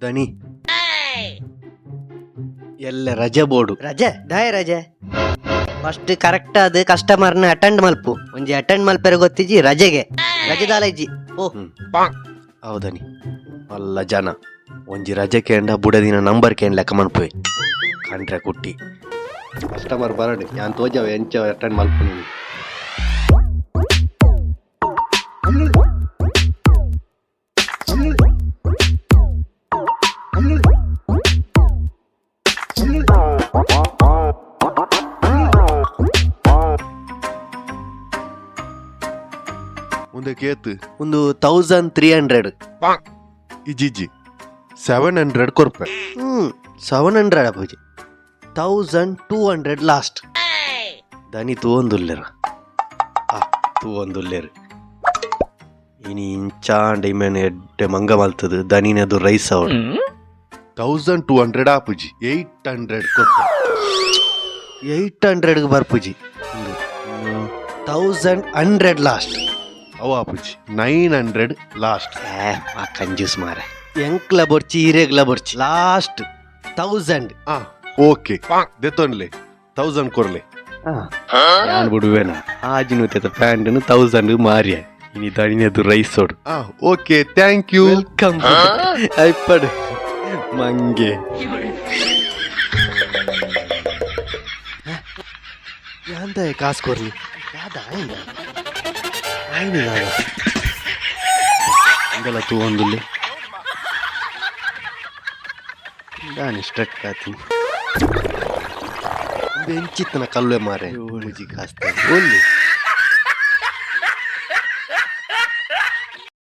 ದಣಿ ಎಲ್ಲ ರಜೆ ಬೋಡು. ರಜೆ ದಾಯ ರಜೆ? ಫಸ್ಟ್ ಕರೆಕ್ಟ್ ಆದ್ ಕಸ್ಟಮರ್ನ ಅಟೆಂಡ್ ಮಲ್ಪು. ಒಂಜಿ ಅಟೆಂಡ್ ಮಲ್ಪೆರೆ ಗೊತ್ತಿಜಿ, ರಜೆಗೆ ರಜೆ ದಾಲ ಇಜ್ಜಿ ಓ. ಹೌದನಿ, ಮಲ್ಲ ಜನ ಒಂಜಿ ರಜೆ ಕೇಂಡ ಬುಡದಿನ ನಂಬರ್ ಕೇಂಡ್ ಲೆಕ್ಕ ಮನ್ಪುವೆ. ಕಂಡ್ರೆ ಕುಟ್ಟಿ ಕಸ್ಟಮರ್ ಬರಡು, ಯಾನ್ ತೋಜವ ಎಂಚ ಅಟೆಂಡ್ ಮಲ್ಪು ನೀನು. ಮುಂದೆ ಕೇತು. ಒಂದು 1300. ಇಜ್ಜಿ, 700 ಕೊರ್ಪೆ. 700 ಅಪುಜಿ, 1200 ಲಾಸ್ಟ್. ದನಿ ತೂವೊಂದುಲ್ಲೆರ? ಆ ತೂವೊಂದುಲ್ಲೆರ್. ಇನಿ ಇಂಚಾಂಡ ಇಮೇನ್ ಎಡ್ಡೆ ಮಂಗ ಮಲ್ತದು ದನಿನದು ರೈಸ್ ಅವಡು. 1200 ಆಪುಜಿ, 800 ಕೊರ್ಪೆ. 800 ಬರ್ಪುಜಿ, 1100 ಲಾಸ್ಟ್. ಅವು ಆಪುಜಿ, 900 ಲಾಸ್ಟ್. ಆ ಕಂಜೂಸ್ ಮಾರೆ, ಎಂಕ್ಲ ಬೊರ್ಚಿ ಈರೆಗ್ಲ ಬೊರ್ಚಿ, ಲಾಸ್ಟ್ 1000. ಆ ಓಕೆ, ದೆತ್ತೊನ್ಲೆ, 1000 ಕೊರ್ಲೆ. ಯಾನ್ ಬಿಡುವೆನ? ಆಜಿನೂತೆದ ಪ್ಯಾಂಟ್ 1000 ಮಾರಿಯ, ಇನಿ ದಣಿನದು ರೈಸ್ ಓಡು. ಆ ಓಕೆ, thank you. Welcome. ಐಪಡ್ ಮಂಗೆ ಯಾಂದ ಕಾಸು ಕೊರ್ಲಿ ಯಾದ ಆಯ್ನ ಆಯ್ನ ಇಂದಲ ತೂವೊಂದುಲ್ಲೆ. ದಾನಿ ಸ್ಟ್ರಕ್ ಆತೀನಿ. ಎಂಚಿತ್ತನ ಕಲ್ವೆ ಮಾರೆ, ಮುಜಿ ಕಾಸ್ತ ಒಲ್ಲಿ.